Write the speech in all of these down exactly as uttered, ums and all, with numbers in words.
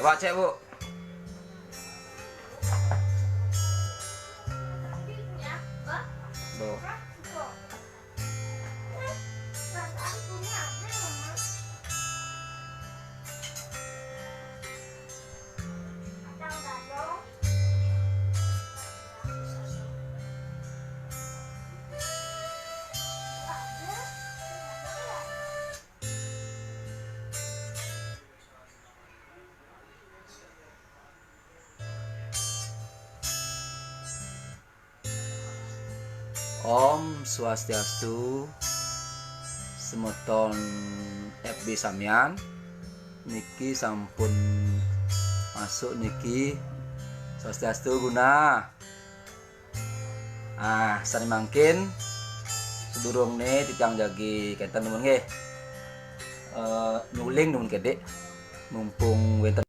Coba cek, Bu. Bu. Om Swastiastu, semeton F B samian, niki sampun masuk niki. Swastiastu, Guna. Ah, sane mangkin, sedurungne titiang jagi kenten nuwun nggih. Eh, nyuling nuwun kedik, mumpung wenten.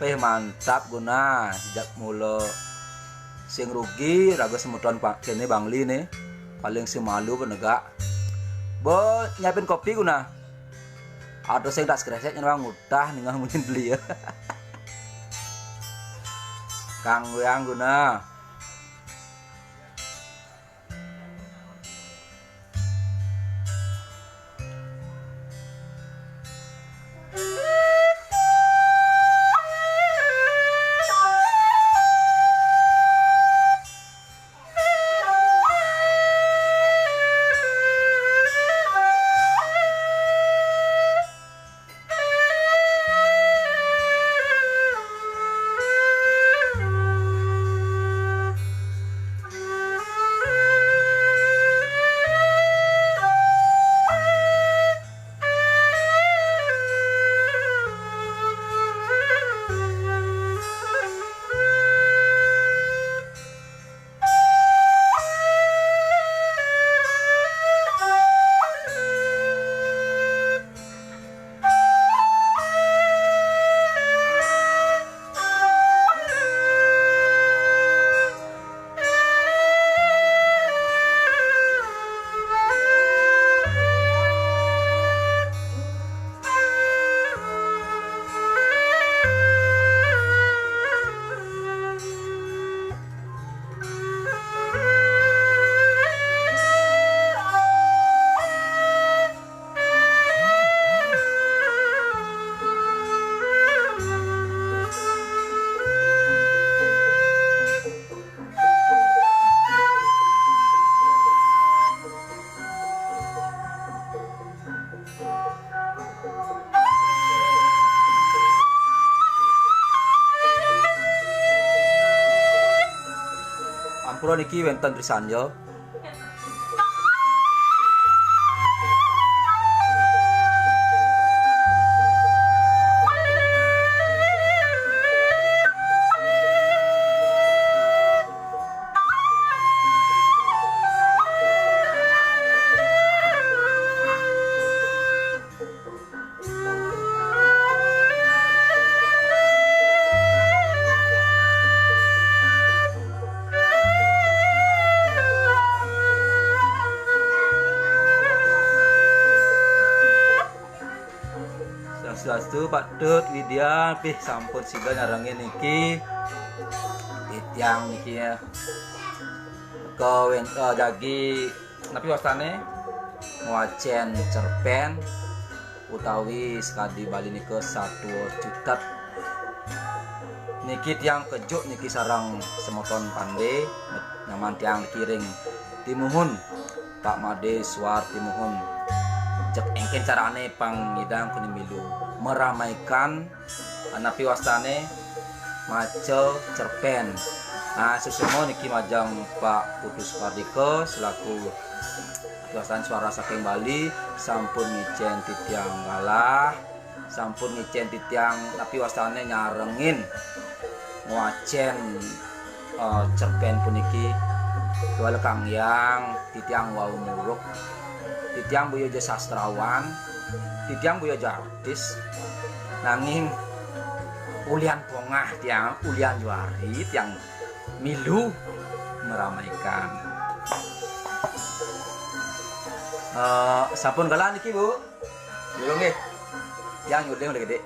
Peh, mantap, Guna, jak mula sing rugi raga semeton pa-, kene Bangli ne. Paling sing malu penegak. Bo, nyiapin kopi, Guna. Ada sing tas kresek nyenawang utah ninggal munyin beli ya. Kang Wang, Guna. Ampura niki wenten Trisanja. Tut, Pak Tut Widya, pih sampun sida nyarengin niki. Titiang niki ya. Kawin, eh, jagi napi wastane? Ngwacen cerpen utawi sakadi Bali nika satua cutet. Niki tiang kejuk niki sareng semeton pande, nyaman tiang niki ring Timuhun, Pak Made Suar Timuhun. Cek engken carane pang nyidang kuni milu. Meramaikan, napi wastane, maca cerpen. Nah, suksma niki majeng Pak Putu Supardika selaku napi wastane Suara Saking Bali sampun ngicen titiang galah, sampun ngicen titiang napi wastane nyarengin ngwacen, eh, cerpen puniki. Wala Kang Hyang, titiang wau muruk. Titiang boya ja sastrawan, titiang boya ja artis. Nanging ulian pongah tiang, ulian juari tiang milu meramaikan. Eh, sampun galah niki, Bu? Nyuling nggih. Tiang nyuling udah gede.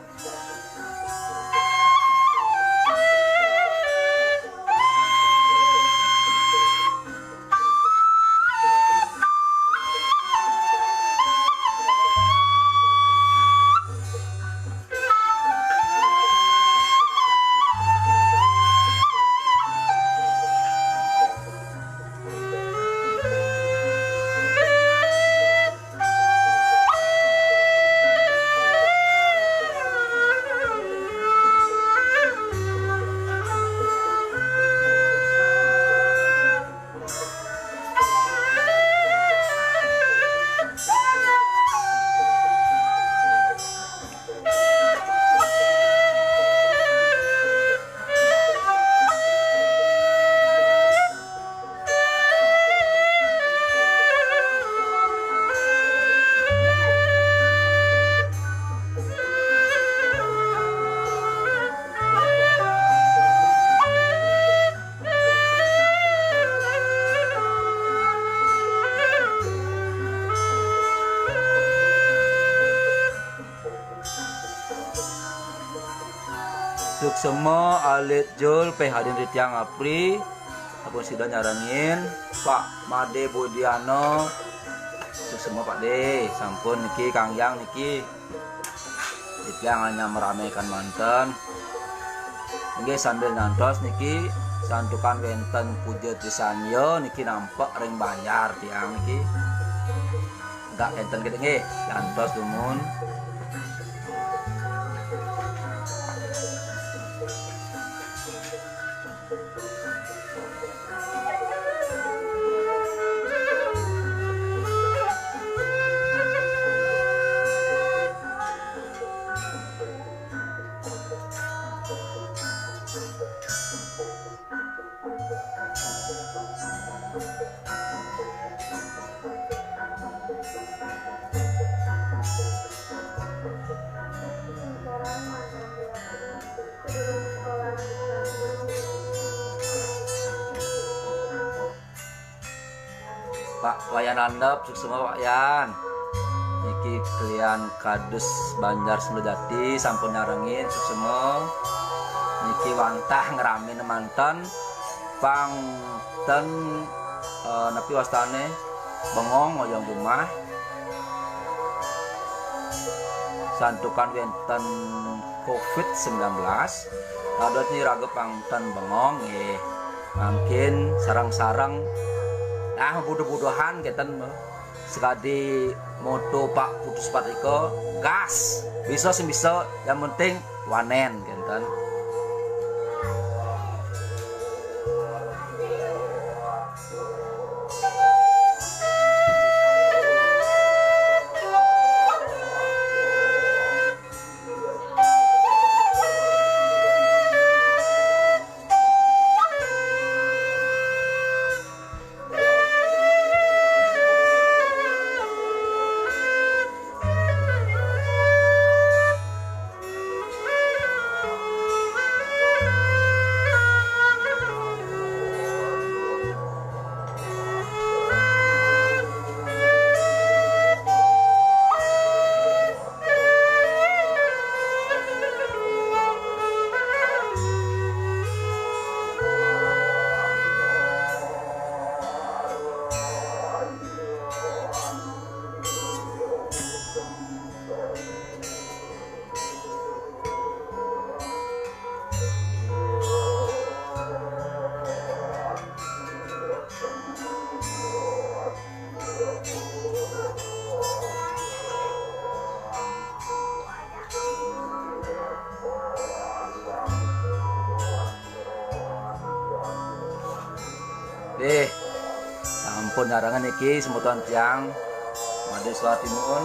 Suksema alit jul peh adin titiang apri, sampun sida nyarengin Pak Made Budiana. Suksema Pak De, sampun niki Kang Hyang niki. Titiang hanya meramaikan manten. Nggih, sambil nyantos niki, santukan wenten puja trisanya niki nampek ring banjar tiang niki. Enggak enten gede nggih, nyantos dumun. Pak Wayan Landep, suksema Pak Yan. Niki kelian kadus Banjar Sendajati sampun nyarengin, suksema. Niki wantah ngramin manten pang ten, eh, napi wastane, bengong wayang rumah. Santukan wenten covid sembilan belas, dados niki raga pang ten bengong nggih. Mangkin sareng-sareng, ah, buduh-buduhan kenten, sakadi moto Pak Putu Supardika, gas. Bisa sing bisa, yang penting wanen kenten. Deh, sampun nyarengan niki semeton tiang. Made suwar timuhun.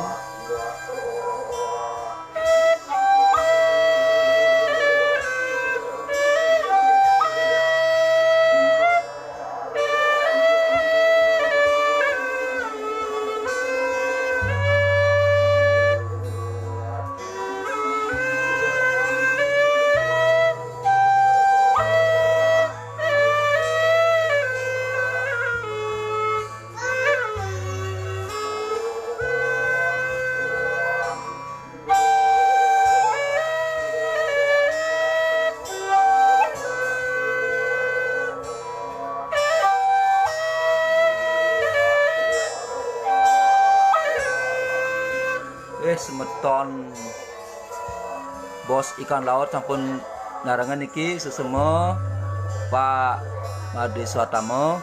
Eh, semeton bos ikan laut sampun nyarengan niki sesama Pak Made Swatama.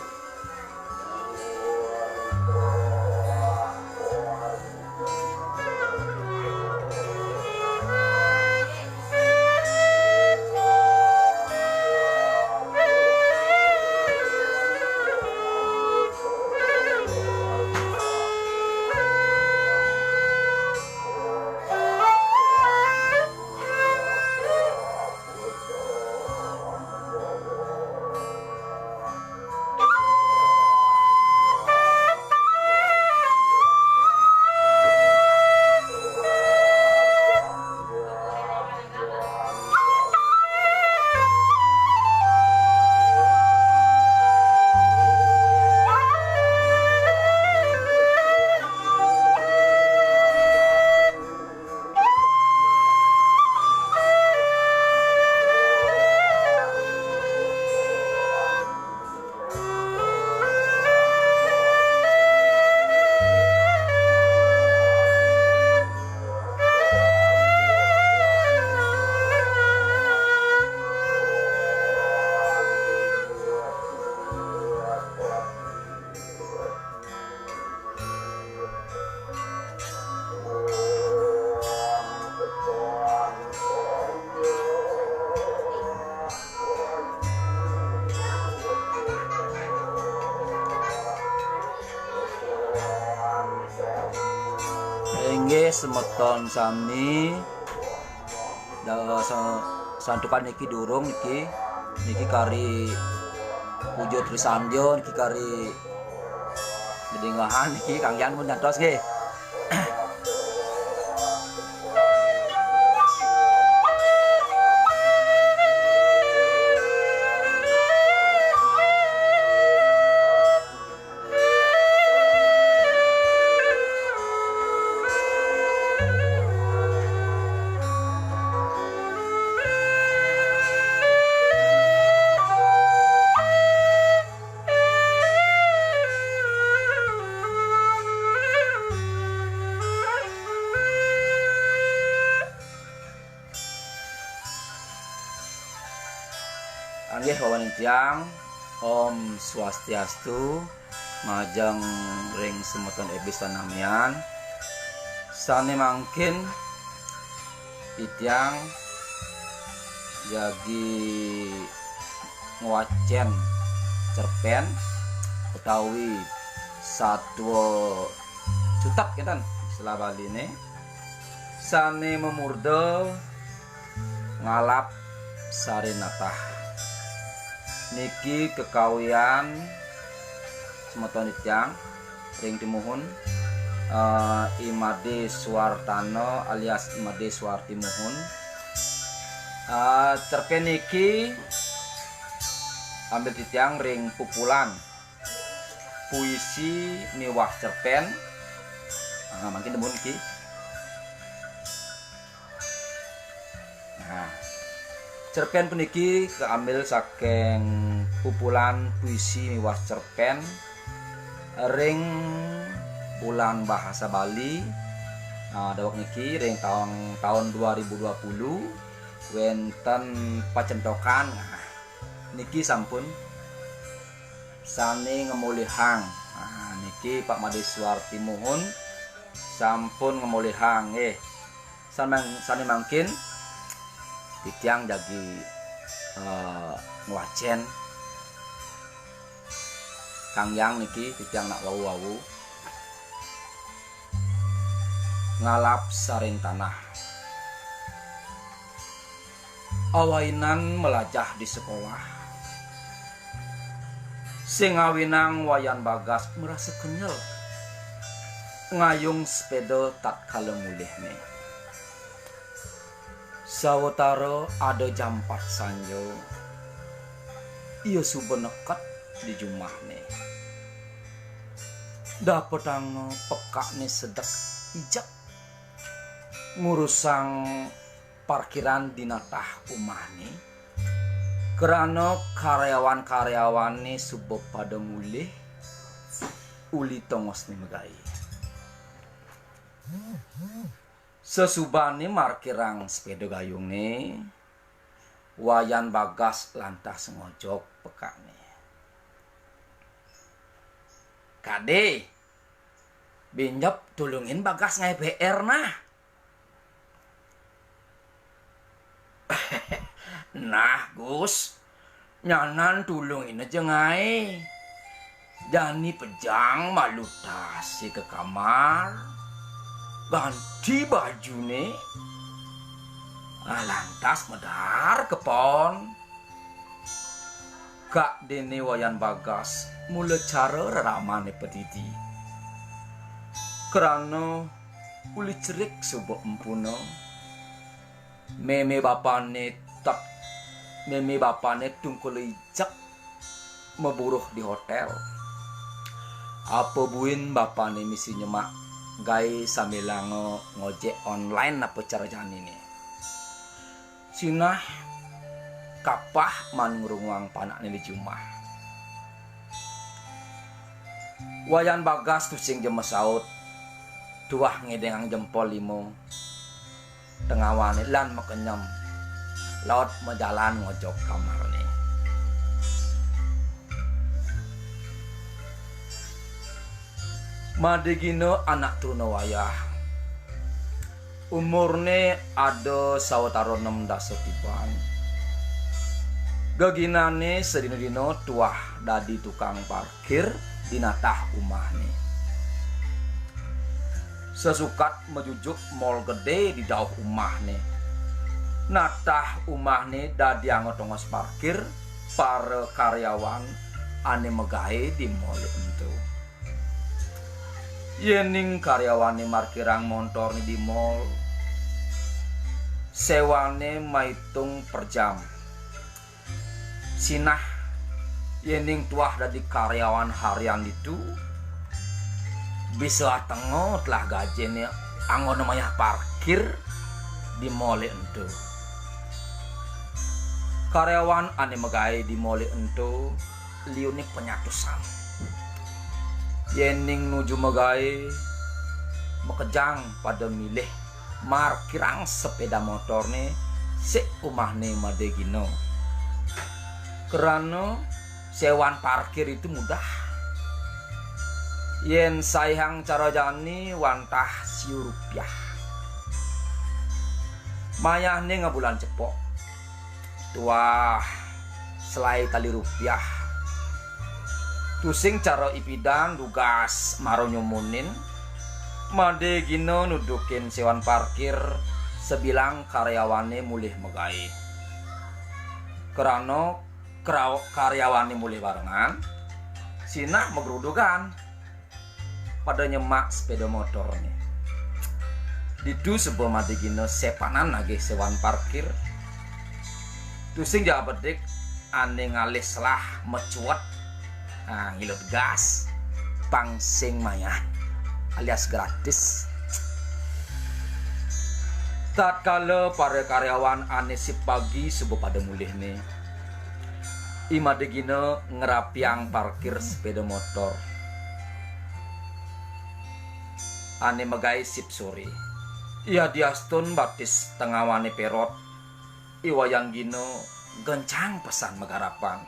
Inggih semeton sami, da-, sa-, santukan niki durung niki, niki kari Puja Trisandya niki kari Dedingahan niki kanggihan pun nyantos nggih. Anggih wawaning tiang, Om Swastiastu, majeng ring semeton ebis sanamian. Sane mangkin titiang jagi ngwacen cerpen utawi satwa cutet kenten istilah Baline, sane mamurda Ngalap Sarinatah. Niki kekawian semeton titiang ring Timuhun, eh, I Made Suwartana alias I Made Suwartimuhun. Eh, cerpen niki ambil titiang ring pupulan puisi miwah cerpen. Nah, mangkin demun niki. Nah, cerpen puniki kaambil saking pupulan puisi miwah cerpen ring Bulan Bahasa Bali. Nah, daweg niki ring taun, taun dua ribu dua puluh wenten pacentokan. Nah, niki sampun sane ngemolihang. Nah, niki Pak Made Suwartimuhun sampun ngemolihang nggih. Samang-, sane mangkin titiang jagi, eh, ngwacen. Yang-yang niki titiang nak wau-wau ngalap saring tanah. Awainan melajah di sekolah. Sing ngawinang Wayan Bagas merasa kenyel ngayung sepeda tatkala mulihne. Sawetara ada jam pat sanja, ia suba neked di jumahne. Dapetanga pekakne sedek ijek ngurusang parkiran di natah umahne, krana karyawan-karyawane suba pada mulih uli tongosne magae. Sesubane markirang sepeda gayungne, Wayan Bagas lantas ngojog pekakne. "Kade, binjep tulungin Bagas ngae P R nah." "Nah, Gus, nyanan tulungina ja ngae. Jani pejang malu tasi ka kamar, ganti bajune, ah, lantas medar ka pon." Kak dene Wayan Bagas mula cara reramane padidi. Krana uli cerik suba empuna, meme bapane tet-, meme bapane tungkul ijek maburuh di hotel. Apa buin bapane misi nyemak gae sambilanga ngojek online apa cara janine. Sinah kapah maan ngrunguang panakne di jumah. Wayan Bagas tusing ja masaut, tuah ngedengang jempol lima tengawane lan makenyem, laut majalan ngojog kamarne. Made gina anak truna wayah. Umurne ada sawatara nem dasa tiban. Geginane sadina-dina tuah dadi tukang parkir di natah umahne. Sesukat majujuk mall gede di dauh umahne. Natah umahne dadianga tongos parkir para karyawan ane magae di mall ento. Yening karyawane markirang montorne di mall, sewane maitung per jam. Sinah, yening tuah dadi karyawan harian ditu, bisa atenga telah gajine anggona mayah parkir di mall ento. Karyawan ane magae di mall ento liune panyatusan. Yening nuju magae, makejang pada milih markirang sepeda motorne sik umahne made gina. Krana sewan parkir itu mudah. Yen saihang cara jani wantah siu rupiah. Mayahne ngabulan cepok. Tuah, selai tali rupiah. Tusing cara ipidan dugas mara nyumunin, made gina nudukin sewan parkir sabilang karyawane mulih magae. Krana kra-, karyawane mulih barengan, sinah magrudugan pada nyemak sepeda motorne. Ditu suba made gina sepanan nagih sewan parkir. Tusing ja bedik ane ngalih selah mecuet, ah, ngilut gas, pang sing mayah alias gratis. Tatkala para karyawan ane sip pagi suba pada mulihne, I Madegina ngrapiang parkir sepeda motor ane magae sip sore. Yadiastun batis tengawane perot, I Wayan Gina gencang pesan magarapan.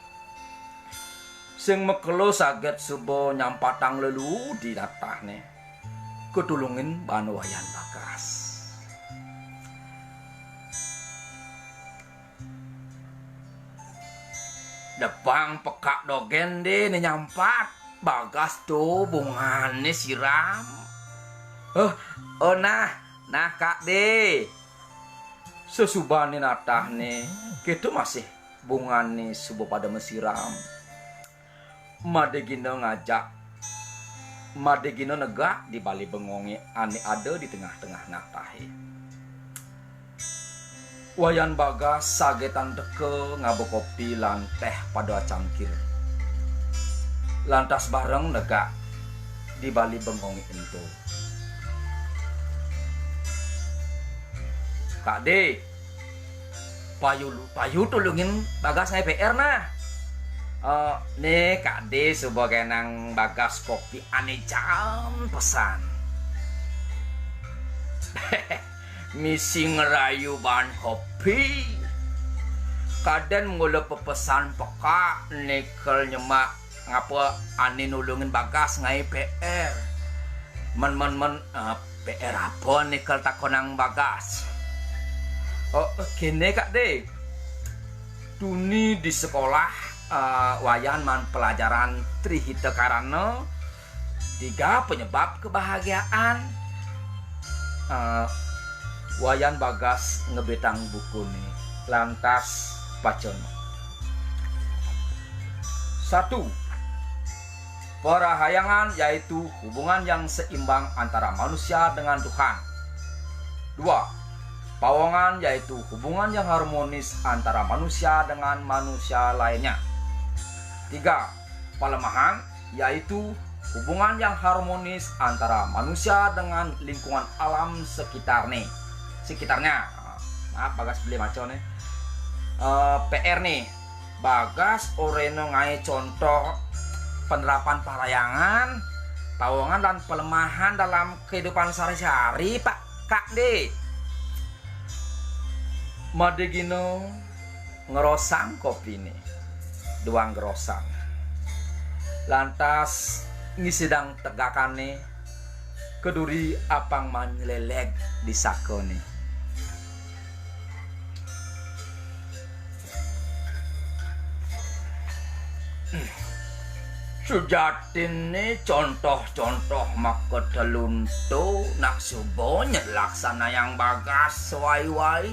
Sing makelo saget suba nyampatang leluu di natahne, katulungin baan Wayan Bagas. Depang pekak dogen de ne nyampat. Bagas to bungahné siram. Heh, oh nah, nah Kak Dé. Sesubahné natahné, kéto masih bungahné suba pada masiram. Madé Gina ngajak, Madé Gina negak di balé bengongé ané ada di tengah-tengah natahé. Wayan Bagas sagetan teka ngaba kopi lan téh pada acangkir. Lantas bareng negak di balé bengongé ento. Kak Dé, payu, payu tulungin Bagas ngaé P R nah. Eh, né Kak Dé suba genang Bagas kopi ané jaen pesan. Misi ngrayu baan kopi. Kadén mula pepesan pekak né kel nyemak ngapa ané nulungin Bagas ngaé P R. Men, men, men, eh, P R apa né kel takonang Bagas? Oh, kéné Kak Dé. Tuni di sekolah, eh, Wayan maan pelajaran Tri Hita Karana, tiga penyebab kebahagiaan. Eh, Wayan Bagas ngebitang bukuné, lantas pacana. Satu, parahyangan yaitu hubungan yang seimbang antara manusia dengan Tuhan. Dua, pawongan yaitu hubungan yang harmonis antara manusia dengan manusia lainnya. Tiga, palemahan yaitu hubungan yang harmonis antara manusia dengan lingkungan alam sekitar nih, sekitarnya. Maaf, Bagas beli maco nih. Eh, P R nih, Bagas orahina ngaé contoh penerapan parahyangan, pawongan lan palemahan dalam kehidupan sehari-hari, Pak Kak Dé. Madé Gina ngerosang kopiné, duang gerosang. Lantas ngisidang tegakané, keduri apang maan nyelelég di sakané. Sujatiné contoh-contoh makatelun to nak suba nyalaksanayang Bagas wai-wai.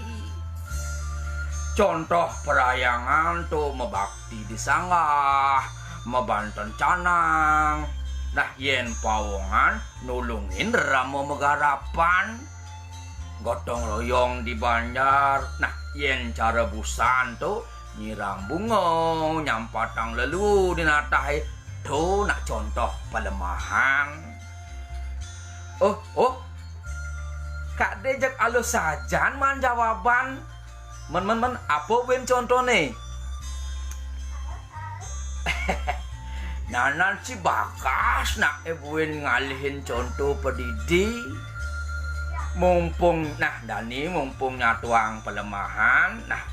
Contoh parahyangan to mabakti di sanggah, mabanten canang. Nah, yén pawongan nulungin rerama magarapan, gotong royong di banjar. Nah, yén cara busan to nyiram bunga, nyampatang lelu di natahé, to nak contoh palemahan. Oh, oh. Kak Dé jeg alus sajan maan jawaban. Men, men, men, apa buin contohné? Nanan si Bagas nak buin ngalihin contoh padidi. Mumpung, nah, dani mumpung nyatuang palemahan, nah,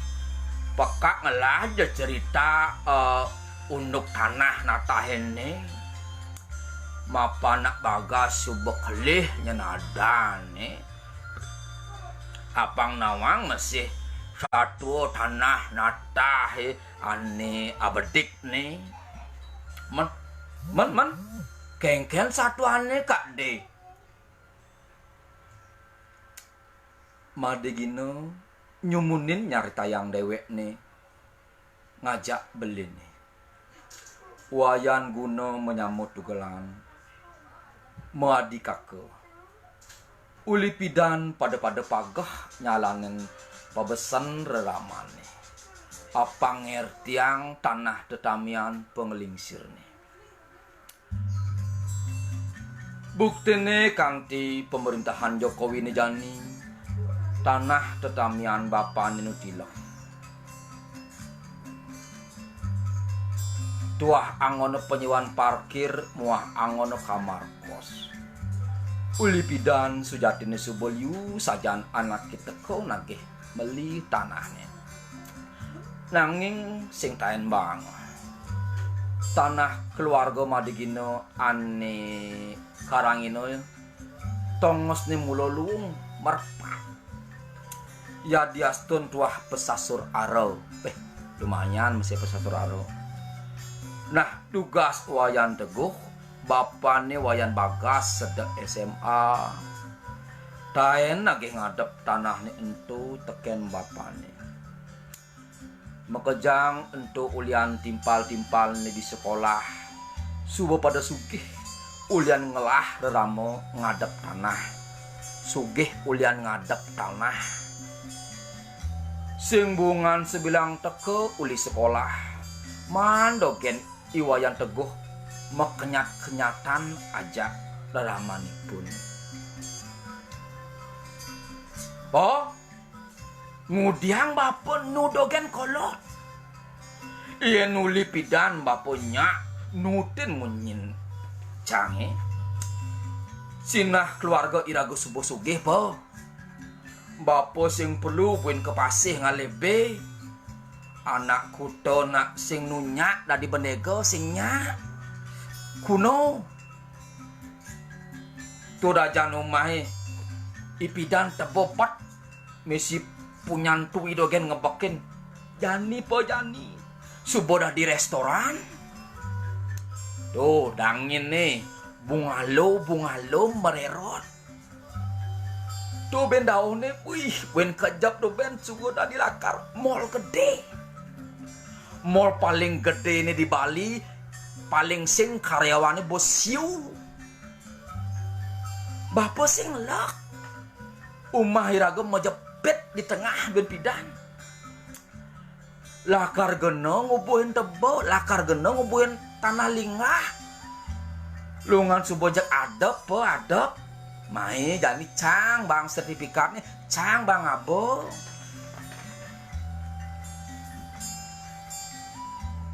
pekak ngelah ja cerita, eh, unduk tanah natahé né. Mapan nak Bagas suba kelih nyenadan né. Apang nawang masih satua tanah natahé ané abedik né. Men, men, men, kénkén satuané Kak Dé. Madé Gina nyumunin nyaritayang déwékné ngajak beliné. Wayan guna manyamut dugelan, maadi kaka. Uli pidan pada-pada pageh nyalanin pabesen reramané. Apang ngertiang tanah tetamian panglingsirné. Buktiné kanti pemerintahan Jokowiné jani, tanah tetamian bapané nu tilem. Tuah anggona panyewaan parkir muah anggona kamar kos. Uli pidan sujatiné suba liu sajan anaké teka nagih meli tanahné. Nanging sing taén bang. Tanah keluarga Madé Gina ané karangina tongosné mula luung merpat. Yadiastun tuah pasasur ara. Eh, lumayan masih pasasur ara. Nah, tugas Wayan Teguh, bapané Wayan Bagas sedek S M A. Taén nagih ngadep tanahné ento tekén bapané. Makejang ento ulian timpal-timpalné di sekolah, suba pada sugih ulian ngelah rerama ngadep tanah. Sugih ulian ngadep tanah. Sing bungan sebilang teka uli sekolah, maan dogén I Wayan Teguh makenyat-kenyatan ajak reramanipun. "Pa, ngudiang bapa nu dogén kolot? Yén uli pidan bapa nyak nutin munyin cangé. Sinah keluarga iraga suba sugih, Pa. Bapa sing perlu buin ka pasih ngalih bé. Anak kuta nak sing nu nyak dadi benega sing nyak. Kuno? Tuh dajan umahé, ipidan tebebet misi punyan tui dogén ngebekin. Jani, Pa, jani. Suba dadi restoran. Tuh, dangin né, bungalo, bungalo mererot. Tuh bén dauhné, wih, bén kejep tuh bén suba dadi lakar mall gedé. Mall paling gedéné di Bali, paling sing karyawané ba siu. Bapa sing lek. Umah iraga majepit di tengah bén pidan. Lakar gena ngubuhin teba, lakar gena ngubuhin tanah linggah. Lungan suba jeg adep, Pa, adep. Mai jani cang bang sertifikatné, cang bang aba."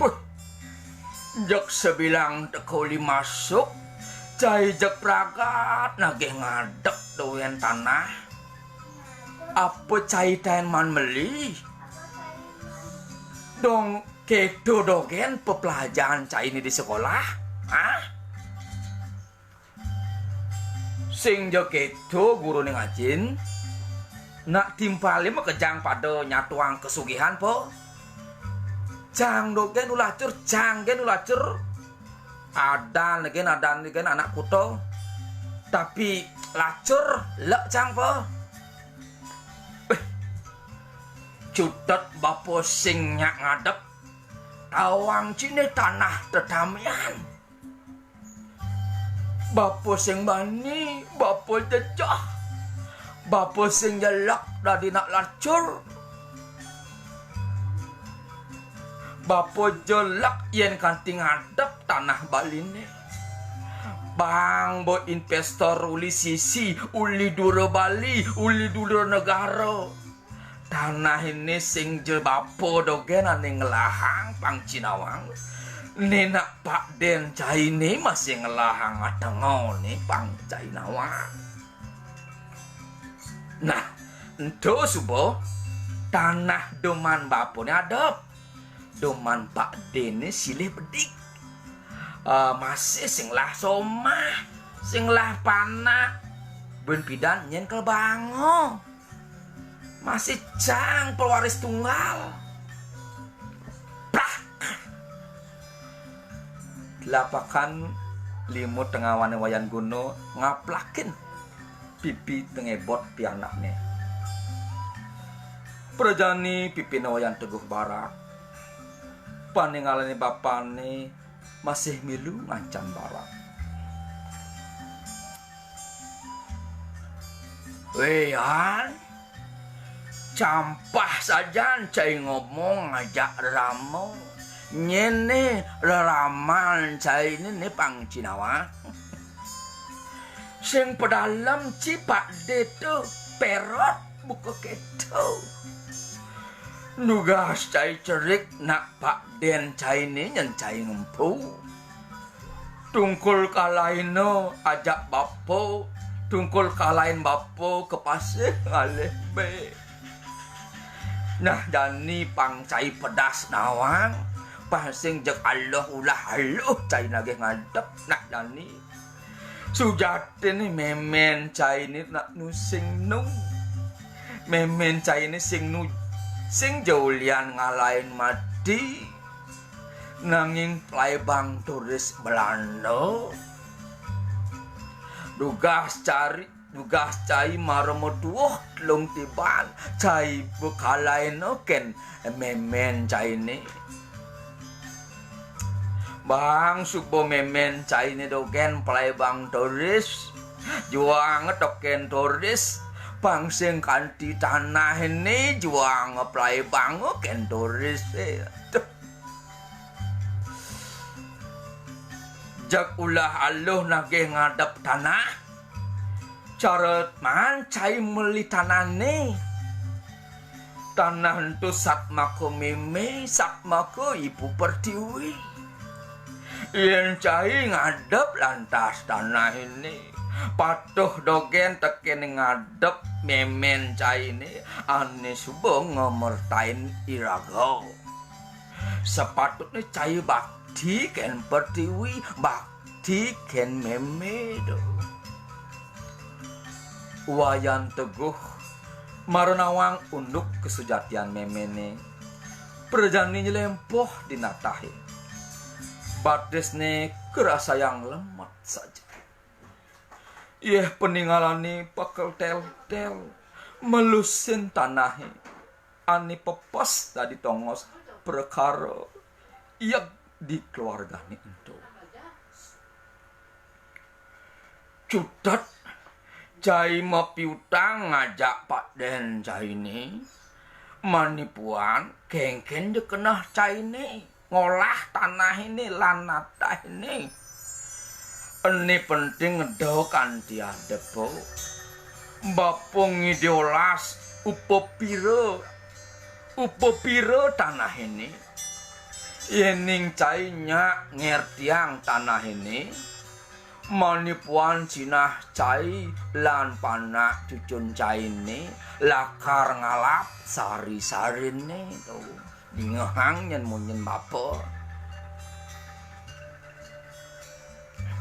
Puh. Jeg sebilang teka uli masuk, cai jeg pragat nagih ngadep dogén tanah. "Apa cai taén maan meli? Dong kéto dogén pepelajahan cainé di sekolah? Hah?" "Sing ja kéto guruné ngajin. Nak timpalé makejang pada nyatuang kasugihan, Pa. Cang dogén nu lacur, cang gén nu lacur. Adan gén, adan gén anak kuta. Tapi lacur lek cang, Pa." Eh, cutet bapa sing nyak ngadep. Tawang ciné tanah tetamian. Bapa sing bani, bapa jejeh. Bapa sing jelek dadi nak lacur. Bapa jelek yén kanti ngadep tanah Baliné. Bang ba investor uli sisi, uli dura Bali, uli dura negara. Tanah ené sing ja bapa dogén ané ngelahang pang cai nawang. Né nak Pak Dén cainé masih ngelahang atenga né pang cai nawang. Nah, ento suba tanah duman bapané adep. Duman Pak Déné silih bedik. Eh, masih sing ngelah somah, sing ngelah panak. Bun pidan nyén kal banga. Masih cang pewaris tunggal. Prak! Telapakan limut tengawané Wayan Guna ngaplakin pipi tengebot pianakné. Prajani pipiné Wayan Teguh barak. Paningalané bapané masih milu ngancan barak. Wéhan, campah sajan cai ngomong ngajak rerama. Nyén né reraman cainé né pang cai nawang. Sing pedalem ci Pak Dé to, perot buka kéto. Nugas cai cerik nak Pak Dén cainé nyén cai ngempu. Tungkul kalaina ajak bapa, tungkul kalain bapa ka pasih ngalih bé. Nah jani pang cai pedas nawang, pang sing jeg aluh ulah aluh cai nagih ngadep nak jani. Sujatiné mémén cainé nak nu sing nu. Mémén cainé sing nu, sing ja ulian ngalahin mati. Nanging plaibang turis Belanda, dugas cari, dugas cai mara maduwuh telung tiban, cai bakalaina kén mémén cainé. Bang suba mémén cainé dogén plaibang turis, juang tokén turis, bang sing kanti tanah ené juang plaibang kén turis. Aduh. Jak ulah aluh nagih ngadep tanah. Cara maan cai meli tanahné. Tanah ento satmaka mémé, satmaka ibu pertiwi. Yén cai ngadep lantas tanah ené, patuh dogén tekén ngadep mémén cainé, ané suba ngamertain iraga. Sapatutné cai bakti kén pertiwi, bakti kén mémé, duh. Wayan Teguh mara nawang unduk kasujatian méméné, prajani nylémpoh di natahé. Batisné karasayang lemet saja. Yéh, paningalané pakel téltél, melusin tanahé, ané pepes dadi tongos prakara, yeg di keluargané ento. Cutet, cai mapiutang ngajak Pak Dén cainé, manipuan kénkén ja keneh cainé. Ngolah tanah ené lan natah ené. Ené penting eda kanti adepa. Bapa ngidih olas upapira, upapira tanah ené. Yéning cai nyak ngertiang tanah ené, manipuan sinah cai lan panak cucun cainé lakar ngalap sari-sariné to. Dingehang nyén munyin bapa.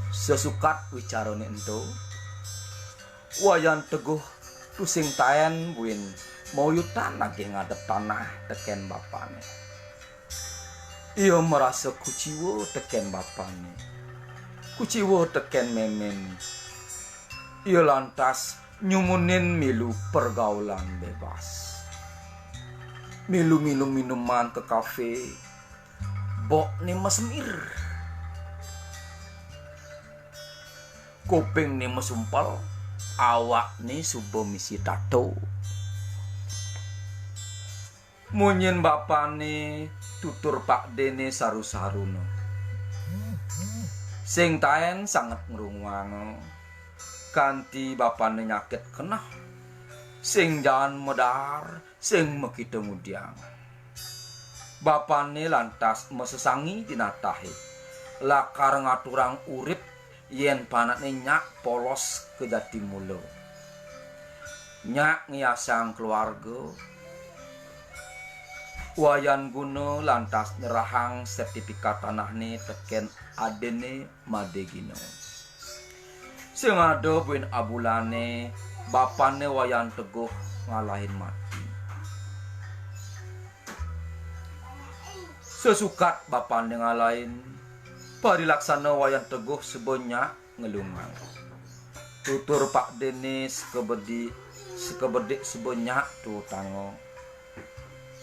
Sasukat wicarané ento, Wayan Teguh tusing taén buin mauyutan nagih ngadep tanah tekén bapané. Ia marasa kuciwa tekén bapané, kuciwa tekén méméné. Ia lantas nyumunin milu pergaulan bebas. Milu-milu minuman ka kafé, bokné masemir. Kupingné masumpel, awakné suba misi tato. Munyin bapané tutur Pak Déné saru-saruna. Sing taén sanget ngrunguanga, kanti bapané nyakit keneh. Sing jaan madaar, sing makita ngudiang. Bapané lantas masesangi di natahé, lakar ngaturang urip yén panakné nyak polos ka Jatimula. Nyak ngiasang keluarga. Wayan Guna lantas nyerahang sertifikat tanahné tekén adinné Madé Gina. Sing ada buin abulané, bapané Wayan Teguh ngalahin mati. Sasukat bapané ngalahin, parilaksana Wayan Teguh suba nyak ngelungang. Tutur Pak Déné sakabedik, sakabedik suba nyak tuutanga.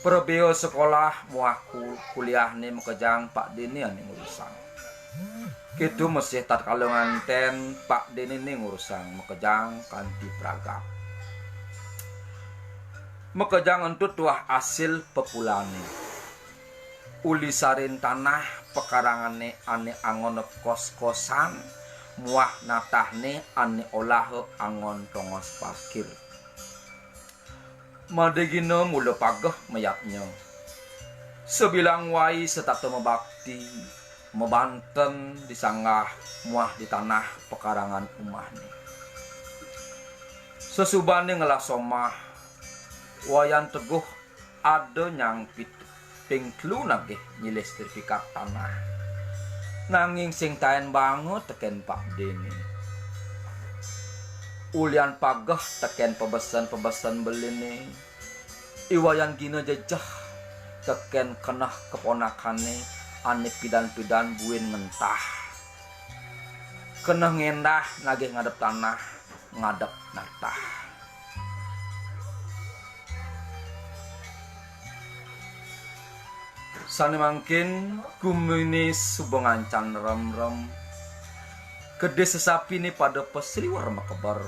Prabéa sekolah muah ku-, kuliahné makejang Pak Déné ané ngurusang. Kéto masih tatkala nganten Pak Déné né ngurusang makejang kanti pragat. Makejang ento tuah asil pepulané. Uli sarin tanah pekarangané ané anggon kos-kosan muah natahné ané olaha anggon tongos parkir. Madé Gina mula pageh mayadnya. Sabilang wai setata mabakti, mabanten di sanggah muah di tanah pekarangan umahné. Sasubané ngelah somah, Wayan Teguh ada nyang pit-, ping telu nagih nyilih sertifikat tanah. Nanging sing taén baanga tekén Pak Déné. Ulian pageh tekén pabesen-pabesen beliné, I Wayan Gina jejeh tekén keneh keponakané ané pidan-pidan buin ngentah. Keneh ngendah nagih ngadep tanah, ngadep natah. Sané mangkin guminé suba ngancan remrem. Kedis sesapiné pada pasliwer makeber.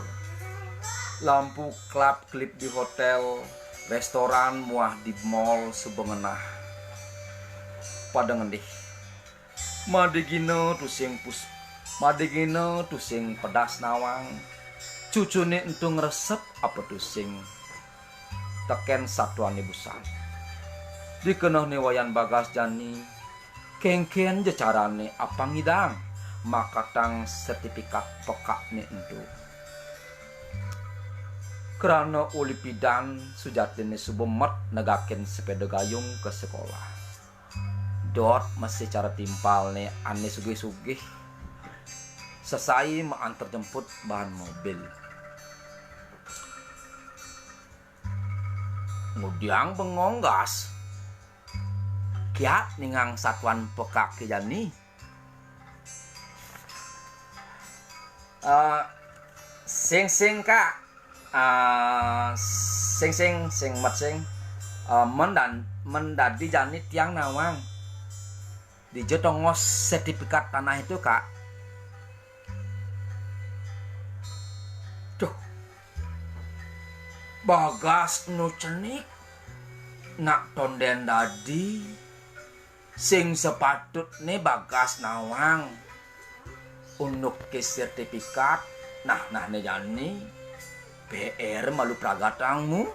Lampu kelap-kelip di hotél, réstoran muah di mall suba ngenah. Pada ngendih. Madé gina tusing pus-, madé gina tusing pedas nawang. Cucuné ento ngresep apa tusing. Tekén satuané busan. Dikenehné Wayan Bagas jani, kénkén ja carané apang ngidang makatang sertifikat pekakné ento. Krana uli pidan sujatiné suba met negakin sepéda gayung ka sekolah. Dot masih cara timpalné ané sugih-sugih. Sesai maantar jemput bahan mobil. Ngudiang bengong gas. Kiat ningang satuan pekaké jani. Eh, sing, sing, Kak. Eh, sing, sing, sing, met, sing. Eh, men dan-, men dadi jani tiang nawang. Dija tongos sertifikat tanah itu, Kak? Duh. Bagas nu cenik. Nak tondén dadi. Sing sepatutné Bagas nawang. Unduké sertifikat, nah, nah, né jani, P R malu pragatangmu.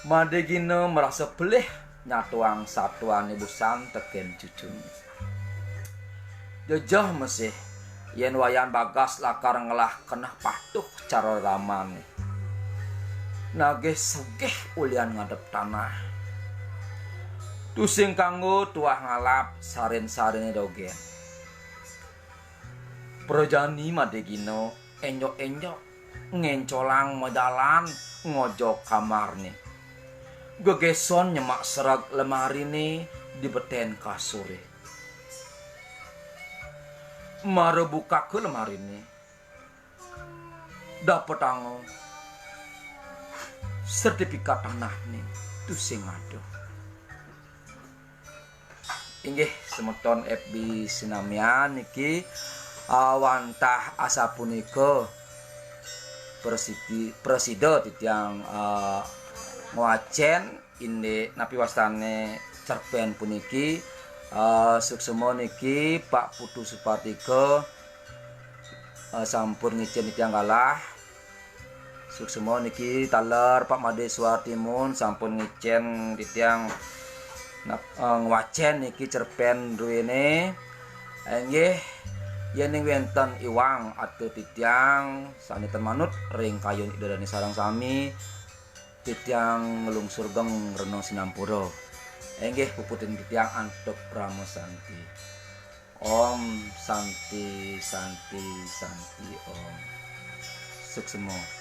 Madé gina marasa pelih nyatuang satuané busan tekén cucuné. Jejeh masih, yén Wayan Bagas lakar ngelah keneh patuh cara ramané. Nagih sugih ulian ngadep tanah. Tusing kanggo tuah ngalap sarin-sariné dogén. Prajani madé gina, énjok-énjok, ngéncolang majalan, ngojog kamarné. Gegéson nyemak sereg lemariné di betén kasuré. Mara bukaka lemariné. Dapetanga sertifikat tanahné tusing ada. Inggih, semeton F B sinamian niki, ah, wantah asapunika presidi-, presida titiang, ah, ngwacén indik napi wastané cerpén puniki, ah, suksema niki Pak Putu Supatika, ah, sampun ngicén titiang galah. Suksema niki taler Pak Madé Suartimun sampun ngicén titiang nap-, eh, ngwacén niki cerpén druéné. Inggih, yéning wénten iwang atur titiang sané ten manut ring kayun Ida Dané sareng sami, titiang nglungsur geng rena sinampura. Inggih, puputipun titiang antuk Parama Santi. Om Santi, Santi, Santi, Om. Suksema.